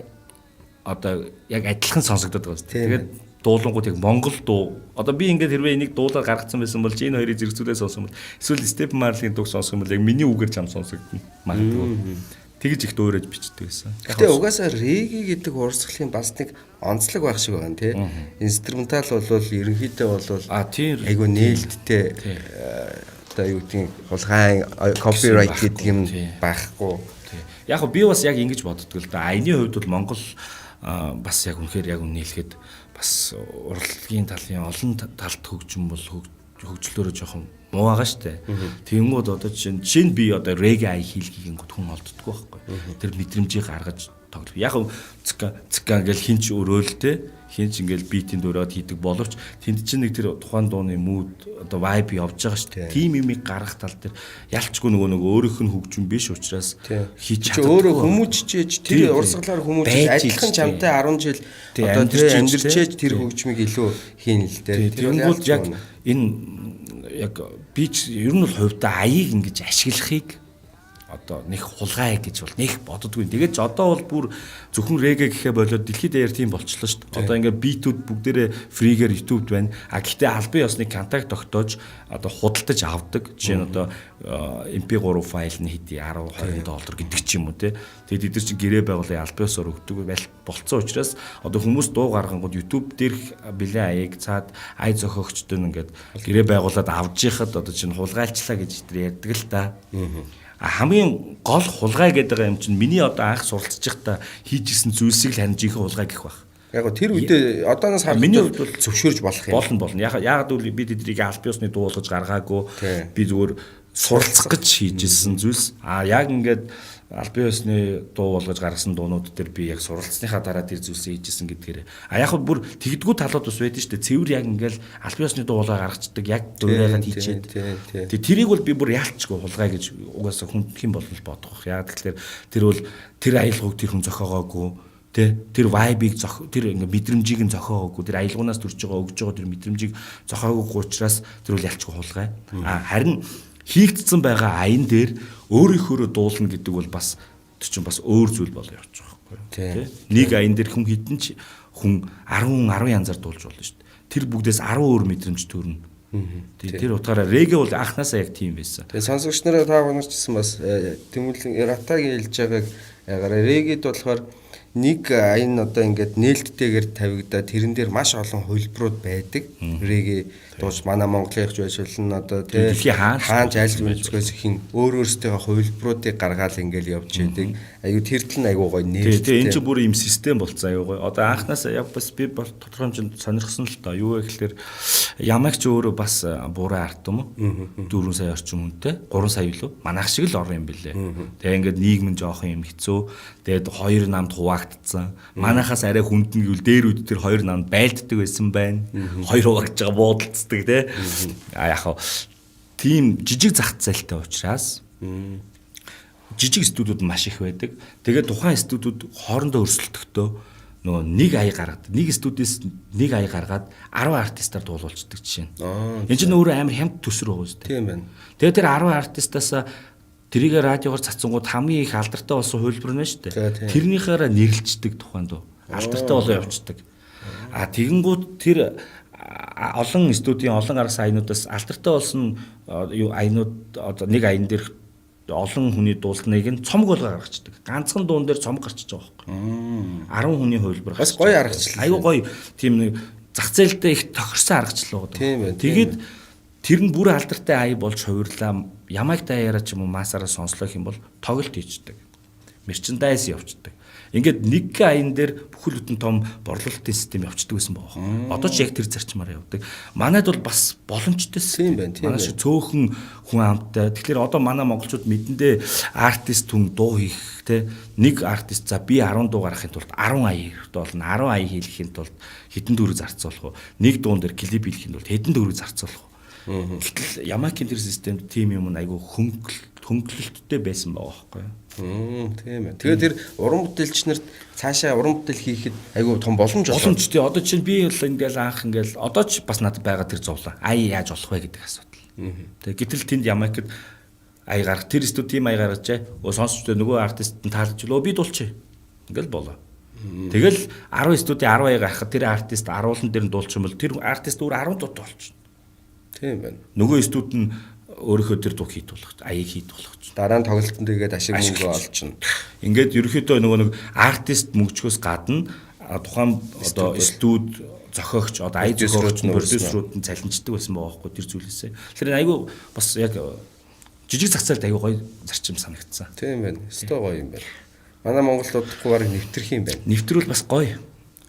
одоо яг адилхан сонсогдоод байгаа үстэй. Тийм. Тэгээд дуулангууд яг Монгол дуу. Одоо би ингээд хэрвээ энийг дуулаар гаргацсан байсан бол чи энэ хоёрыг зэрэгцүүлээ сонссон бол эсвэл Степен Марлигийн дууг сонсох юм бол яг миний үгээр чам сонсогдно. Магадгүй. Тэгж их дуурайж бичдэг байсан. Гэтэ угаасаа реги гэдэг урсгалын бас нэг онцлог байх шиг байна тий. Инструментал бол ерөнхийдөө бол айгу нээлттэй одоо юу гэдгийг хулгайн copyright гэдэг юм байхгүй. Яг би бас яг ингэж боддог л да. Аяны хувьд бол Монгол бас яг үнэхээр яг үнэ хэлэхэд бас урлагийн талын олон талд хөгжим бол хөгжлөөрөө жоохон муу байгаа штэ. Тэгэнгүүт одоо жишээ нь би одоо реги ая хийлгийгэнгүүт хүн олддоггүй байхгүй. Тэр мэдрэмжийг гаргаж тоглох. Яг цка цка ингээл хинч өрөөлтэй хинч ингээл битийн дөрөөд хийдэг боловч тэнд чинь нэг тэр тухайн дууны mood одоо vibe явж байгаа шүү дээ. Тим юмыг гаргах тал дээр ялчгүй нөгөө өөрийнх нь хөгжим биш учраас хийж чаддаг. Өөрөө хүмүүжчээж тэр урсгалаар хүмүүжиж адилхан чамтай 10 жил одоо тэр амьдарчээж тэр хөгжмийг илүү хийн л дээ. Тэгэнгүүт яг энэ яг би ч ер нь бол хувьдаа аяыг ингэж ашиглахыг одоо нэг хулгай гэж бол нэг боддгүй. Тэгээд ч одоо бол бүр зөвхөн реге гэхэ болоод дэлхийд даяар тийм болчлоо шүү дээ. Одоо ингээ битүүд бүгдээрээ фригээр YouTube-д байна. А гэхдээ албан ёсны контакт тогтоож одоо худалдаж авдаг. Жишээ нь одоо MP3 файл нь хэдий 10 20 доллар гэдэг ч юм уу те. Тэгээд эдгээр чинь гэрээ байгуулалтын албан ёсоор өгдөг болцсон учраас одоо хүмүүс дуу гаргангууд YouTube дээрх бэлэн аяыг цаад ай зохиогчдод ингээд гэрээ байгуулад авч яхад одоо чинь хулгайлчлаа гэж тэр ярьдаг л та. Хамгийн гол хулгай гэдэг юм чинь миний одоо анх суралцж байхдаа хийж исэн зүйлсийг л харин жинхэнэ хулгай гэх байх. Яг гоо тэр үедээ одооноос харахад миний хувьд бол зөвшөөрж болох юм. Болно. Яагаад гэвэл би тэднийг аль биесны дуу болгож гаргаагүй. Би зүгээр суралцах гэж хийж исэн зүйлс. А яг ингээд аль биесны дуу болгож гаргасан дуунууд дээр би яг суралцсныхаа дараа тэр зүйлсээ хийжсэн гэдгээр. А яг бүр тэгдгүү талууд бас байдаг шүү дээ. Цэвэр яг ингээл аль биесны дуу болгоо гаргацдаг яг дуурайгаад хийчээд. Тэгээ тэрийг бол би бүр яалчгүй хулгай гэж угаасаа хүн хэн болол бодох. Яг тэгэхээр тэр бол тэр аялгауг тэр хүн зохиогоогүй. Тэ тэр vibe-ыг тэр ингээ мэдрэмжийг нь зохиогоогүй. Тэр аялгуунаас төрж байгаа өгж байгаа тэр мэдрэмжийг зохиогоогүй учраас тэр бол ялчгүй хулгай. А харин хийгдсэн байгаа аян дээр өөрийнхөөрөө дуулна гэдэг бол бас тэр чинь бас өөр зүйл болоо явчих байхгүй тий. Нэг аян дээр хүн хитэн ч хүн 10 янзаар дуулж болно шүү дээ. Тэр бүгдээс 10 өөр мэдрэмж төрнө. Тий. Тэр утгаараа реге бол анханасаа яг тийм байсан. Тэгээ сонсогч нараа та бүхэн бас Тэмүүлэн Ратагийн хэлж байгааг ягараа регед болохоор нэг аян одоо ингээд нээлттэйгээр тавигдаа тэрэн дээр маш олон хувилбарууд байдаг. Реги дууч манай Монголын их байж болно одоо тий хаанч аль өнцгөөс ихэн өөр өөрсдийнхөө хувилбаруудыг гаргаал ингээд явж байдаг. Аюу тэр тал нь аюу гоё нээлттэй. Тий, энэ чинь бүр ийм систем болцсон аюу гоё. Одоо анханасаа яг бас би бол тодорхой хэмжээнд сонирхсон л доо. Юу вэ гэхээр Ямайк ч өөрөө бас буурай арт юм уу? 4 сая орчим хүнтэй, 3 сая юу? Манайх шиг л орон юм бэлээ. Тэгээ ингээд нийгэм нь жоохон юм хэцүү. Тэгээд хоёр намд хуваагдсан. Манайхаас арай хүндэн гэвэл дээр үед тэр хоёр намд байлддаг байсан байна. Хоёр хуваагдж байгаа буудалцдаг тий. А яг хав тийм жижиг зах зээлтэй учраас жижиг студиуд маш их байдаг. Тэгээд тухайн студиуд хоорондоо өрсөлдөхдөө нөгөө нэг ая гаргаад нэг студиэс нэг ая гаргаад 10 артистаар дуулуулцдаг жишээ нь. Энэ чинь өөрөө амар хямд төсөр байгаа үстэй. Тийм байна. Тэгээд тэр 10 артистаас тэрийг радиогоор цацсангууд хамгийн их алдартай болсон хувилбар нь шүү дээ. Тэрнийхээрээ нэрлэлцдэг тухайн дуу. Алдартай болоо явцдаг. А тэгэнгүүт тэр олон студийн олон аргас аянуудаас алдартай болсон юу аянууд одоо нэг аян дээрх олон хүний дуулсныг нь цомог болгоо гаргацдаг. Ганцхан дуун дээр цомог гарчиж байгаа байхгүй. 10 хүний хувилбар. Бас гоё аргачлал. Аюу гоё тийм нэг зах зээлдээ их тохирсон аргачлал байгаа. Тийм байна. Тэгээд тэр нь бүр алдартай ая болж хувирлаа. Ямайк даяараа ч юм уу масаараа сонслох юм бол тоглолт хийждэг. Мерчендайз явцдаг. Ингээд нэг аян дээр бүхэл бүтэн том борлуулалтын систем явцдаг байсан байгаа. Одоо ч яг тэр зарчмаар явдаг. Манайд бол бас боломжтой систем байна. Манай шиг цөөхөн хүн амттай. Тэгэхээр одоо манай монголчууд мэдэндээ артист хүн дуу хийх те нэг артист за би 10 дуу гаргахын тулд 10 ая хэрэгтэй болно. 10 ая хийлгэхийн тулд хэдэн төгрөг зарцуулах вэ? Нэг дуун дээр клип хийлгэхийн тулд хэдэн төгрөг зарцуулах вэ? Гэтэл Ямайкын тэр системд тийм юм айгүй хөнгөлөлттэй байсан байгаа байхгүй юу? Тийм ээ. Тэгээд тэр уран бүтээлч нарт цаашаа уран бүтээл хийхэд айгүй том боломж олно. Боломж тий. Одоо чинь би бол ингээл анх ингээл одоо ч бас надад байгаа тэр зовлон. Ая яаж болох вэ гэдэг асуудал. Тэгээд гэтэл тэнд Ямайкад ая гарах тэр студ тийм ая гаргажээ. Өө сонсч нөгөө артист нь таалж лөө би дуулчих. Ингээл болоо. Тэгэл 10 студийн 10 ая гаргахад тэр артист 10-уулан дээр нь дуулчих юм бол тэр артист өөр 10 дуу болчихно. Тийм байна. Нөгөө студ нь өөрийнхөө тэр дуу хийдүүлэх, аяыг хийдүүлэх. Дараа нь тоглолтод тэгээд ашиг мөнгө олчихно. Ингээд ерөөхдөө нөгөө нэг артист мөнгөчгөөс гадна тухайн одоо студ зохиогч одоо ая зохиогч продюсерууд нь цалинждаг байсан байгаа байхгүй тэр зүйлээсээ. Тэгэхээр айгүй бас яг жижиг зах зээлд айгүй гоё зарчим санагдсан. Тийм байна. Өстой гоё юм байна. Манай Монголд удахгүй бараг нэвтрэх юм байна. Нэвтрүүл бас гоё.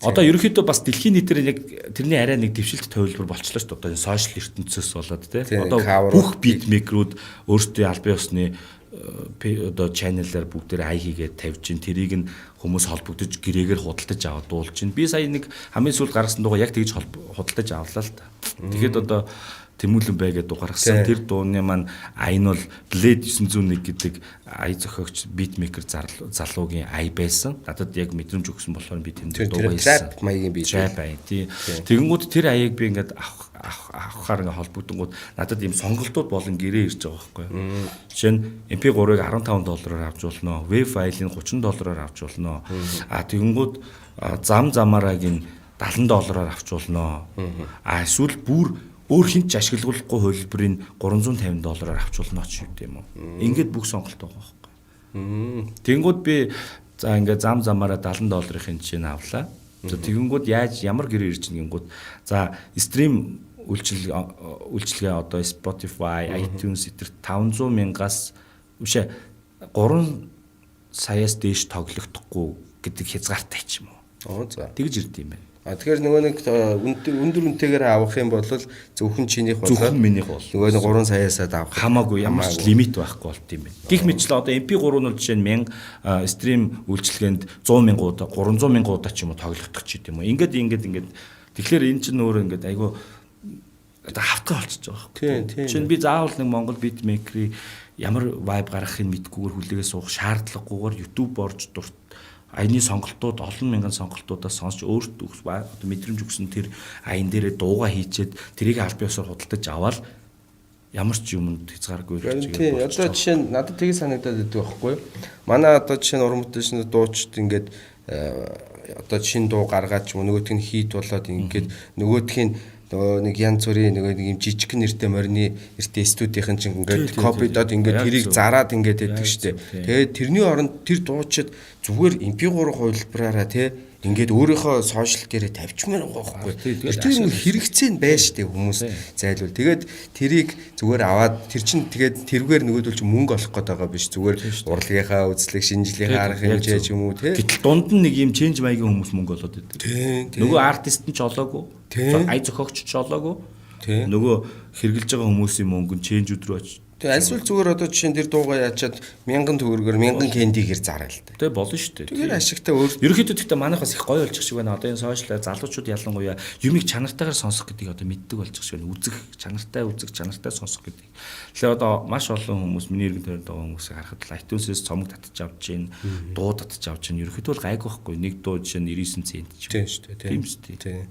Одоо ерөнхийдөө бас дэлхийн нийтээр яг тэрний арай нэг дэвшилт төвлөрөр болчлоо шүү дээ. Одоо энэ сошиал ертөнцөөс болоод тий. Одоо бүх битмейкерүүд өөрсдийн албан ёсны одоо чанелаар бүгдээр ай хийгээд тавьж ин тэрийг нь хүмүүс холбогдож гэрээгээр худалдаж аваад дуулж ин. Би сая нэг хамгийн сүүлд гаргасан дуугаа яг тэгж худалдаж авлаа л та. Тэгэхэд одоо Тэмүүлэн бай гэдэг дуу гаргасан. Тэр дууны маань ая нь бол Blade 901 гэдэг ая зохиогч битмейкер залуугийн ая байсан. Надад яг мэдрэмж өгсөн болохоор би тэнд дуу хийсэн. Trap маягийн бит. Trap ая тий. Тэгэнгүүт тэр аяыг би ингээд авахаар ингээд холбогдонгууд надад ийм сонголтууд болон гэрээ ирж байгаа байхгүй юу. Жишээ нь MP3-ыг 15 доллараар авч болно. WAV файлыг 30 доллараар авч болно. А тэгэнгүүт зам замаараг нь 70 доллараар авч болно. А эсвэл бүр өөр хинт ч ашиглахгүй хувилбарыг 350 доллараар авч болно ч гэдэг юм уу. Ингээд бүх сонголт байгаа байхгүй. Тэнгүүд би за ингээд зам замаараа 70 долларын жишээ нь авлаа. За тэгэнгүүт яаж ямар гэрээ ирж гингүүд за стрим үйлчилгээ одоо Spotify, iTunes эдэр 500 мянгаас бишээ 3 саяас дээш тоглогдохгүй гэдэг хязгаартай ч юм уу. Оо за. Тэгж ирд юм байна. А тэгэхээр нөгөө нэг өндөр үнэтэйгээр авах юм бол зөвхөн чинийх болоо зөвхөн минийх бол нөгөө нэг 3 саяасаад авах хамаагүй ямар ч лимит байхгүй болт юм байна. Гэх мэтлээ одоо MP3 нь бол жишээ нь 1000 стрим үйлчилгээнд 100 мянган удаа 300 мянган удаа ч юм уу тоглогдох ч гэдэм юм уу. Ингээд ингээд ингээд тэгэхээр эн чинь өөрөө ингээд айгүй одоо хавтгай болчихж байгаа байхгүй. Тийм. Жишээ нь би заавал нэг Монгол битмейкерийн ямар вайб гаргахыг мэдгүйгээр хүлээгээ суух шаардлагагүйгээр YouTube орж дурт аяны сонголтууд олон мянган сонголтуудаас сонсч өөрт одоо мэдрэмж өгсөн тэр аян дээрээ дууга хийчээд тэрийг аль биесээр худалдаж аваад ямар ч юмд хязгааргүй гэж. Тийм. Одоо жишээ нь надад тийг санагдаад байдаг байхгүй юу? Манай одоо жишээ нь уран бүтээлчнүүд дуучид ингээд одоо шинэ дуу гаргаад ч юм нөгөөх нь хит болоод ингээд нөгөөх нь нөгөө нэг янз бүрийн нөгөө нэг юм жижигхэн нэртэй морины нэртэй студийнхэн чинь ингээд копидод ингээд тэрийг зараад ингээд байдаг штэ. Тэгээд тэрний оронд тэр дуучид зүгээр MP3 хувилбараараа тий ингээд өөрийнхөө сошиал дээрээ тавьчмаар байгаа байхгүй. Тэр нэг хэрэгцээ нь байж штэ хүмүүс зайлвал. Тэгээд тэрийг зүгээр аваад тэр чинь тэгээд тэргээр нөгөөдөл чинь мөнгө олох гээд байгаа биш. Зүгээр урлагийнхаа үзлэг, шинжилгээхээ арга хэмжээ ч юм уу тий. Гэтэл дунд нь нэг юм ченж маягийн хүмүүс мөнгө олоод байдаг. Тий. Нөгөө артист нь ч олоогүй. Ая зохиогч ч олоогүй. Нөгөө хэрглэж байгаа хүмүүсийн мөнгө нь ченжүүд рүү очиж. Тэгээ альсвал зүгээр одоо жишээ нь тэр дуугаа яачаад 1000 төгрөгөөр 1000 кендигээр зараа л та. Тэгээ болно шүү дээ. Тэгэхээр ашигтай өөр. Ерөнхийдөө гэхдээ манайх бас их гоё болчих шиг байна. Одоо энэ сошиал залуучууд ялангуяа юмыг чанартайгаар сонсох гэдгийг одоо мэддэг болчих шиг байна. Үзэх, чанартай үзэх, чанартай сонсох гэдгийг. Тэгэхээр одоо маш олон хүмүүс миний эргэн тойронд байгаа хүмүүсийг харахад л iTunes-ээс цомог татж авч гин, дуу татж авч гин. Ерөнхийдөө бол гайгүй байхгүй. Нэг дуу жишээ нь 99 цент ч юм. Тийм шүү дээ. Тийм шүү дээ.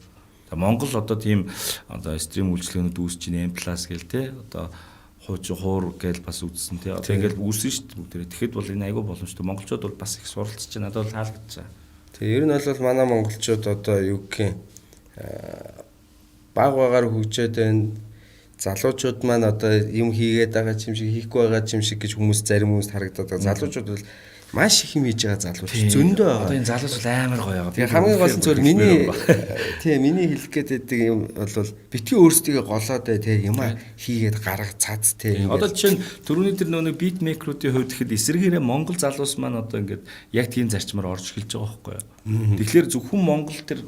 За Монгол одоо тийм одоо стрим үйлчилгээнүүд үүсэж байна. M+ гэл те одоо хууч хуур гээл бас үзсэн тий. Одоо ингээл үүсэн шүү дээ бүгдээрээ. Тэгэхэд бол энэ айгүй боломжтой. Монголчууд бол бас их суралцж байна. Надад бол таалагдж байгаа. Тэгээ ер нь бол манай монголчууд одоо юу гэх юм баг багаар хөгжөөд байна. Залуучууд маань одоо юм хийгээд байгаа юм шиг хийхгүй байгаа юм шиг гэж хүмүүс зарим хүмүүст харагдаад байгаа. Залуучууд бол маш их юм хийж байгаа залууч зөндөө байгаа. Одоо энэ залууч бол амар гоё байгаа. Тэгээ хамгийн гол нь зүгээр миний тий миний хэлэх гээд байдаг юм бол битгий өөрсдийгөө голоод бай тий юм хийгээд гарга цац тий. Одоо жишээ нь түрүүний тэр нөгөө бит мейкерүүдийн хувьд гэхэд эсрэгээрээ Монгол залуус маань одоо ингээд яг тийм зарчмаар орж эхэлж байгаа байхгүй юу. Тэгэхээр зөвхөн Монгол тэр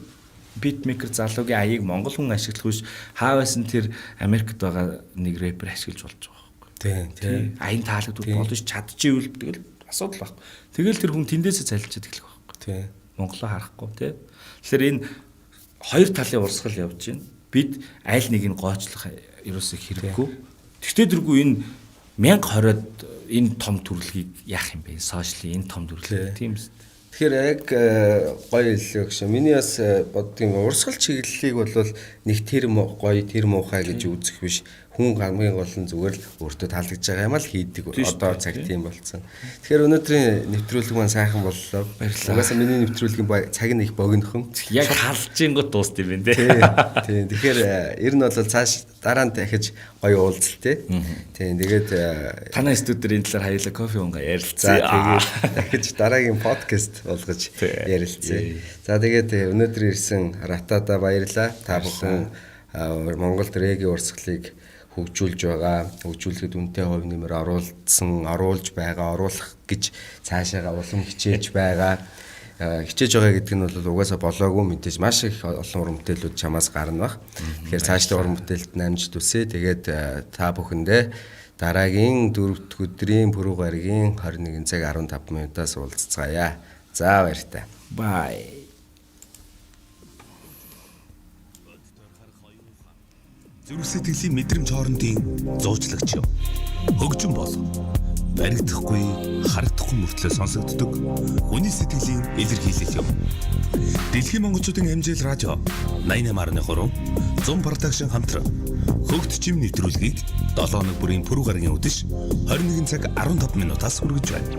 битмейкер залуугийн аяыг монгол хүн ашиглах биш хааваас нь тэр Америкт байгаа нэг рэпер ашиглаж болж байгаа байхгүй. Тий, тий. Аян таалагдвал болно ш чадчихвэл тэгэл асуудал байхгүй. Тэгэл тэр хүн тэндээсээ цалилчиад эхлэх байхгүй. Тий. Монголоо харахгүй тий. Тэгэхээр энэ хоёр талын урсгал явж байна. Бид аль нэг нь гоочлох ерөөсөө хэрэггүй. Тэгтээ тэргүй энэ 1020-од энэ том төрөлгийг яах юм бэ? Сошиалын энэ том төрөлгийг тийм үст. Тэгэхээр яг гоё хэллээ гэж. Миний бас боддог юм урсгал чиглэлийг бол нэг тэр гоё тэр муухай гэж үзэх биш. Хүн хамгийн гол нь зүгээр л өөртөө таалагдж байгаа юм ал хийдэг. Одоо цаг тийм болцсон. Тэгэхээр өнөөдрийн нэвтрүүлэг маань сайхан боллоо. Баярлалаа. Угаасаа миний нэвтрүүлгийн цаг нь их богинохон. Яг халжингууд дуустсан юм байна те. Тийм. Тэгэхээр ер нь бол цааш дараа нь дахиж гоё уулзалт те. Тийм. Тэгээд Танай студид энэ талаар хаяла кофе унгаа за ярилцъя. тэгээд дахиж дараагийн подкаст болгож ярилцъя. За тэгээд өнөөдөр ирсэн Ратада баярлаа. Та бүхэн Монголд регги урсгалыг хөгжүүлж байгаа, хөгжүүлэхэд үнэтэй хувь нэмэр оруулсан, оруулж байгаа, оруулах гэж цаашаага улам хичээж байгаа. Хичээж байгаа гэдэг нь бол угаасаа болоогүй мэдээж маш их олон уран бүтээлүүд чамаас гарна бах. Тэгэхээр цаашдаа уран бүтээлд намжид үсэ. Тэгээд та бүхэндээ дараагийн 4 дахь өдрийн пүрэв гарагийн 21 цаг 15 минутаас уулзцаая. За баяртай. Bye. Зүрх сэтгэлийн мэдрэмж хоорондын зуучлагч юм. Хөгжим бол баригдахгүй, харагдахгүй мөртлөө сонсогддог хүний сэтгэлийн илэрхийлэл юм. Дэлхийн монголчуудын амжилт радио 88.3 100 production хамтран хөгжим нэвтрүүлгийг 7 хоног бүрийн пүрэв гарагийн үдэш 21 цаг 15 минутаас хүргэж байна.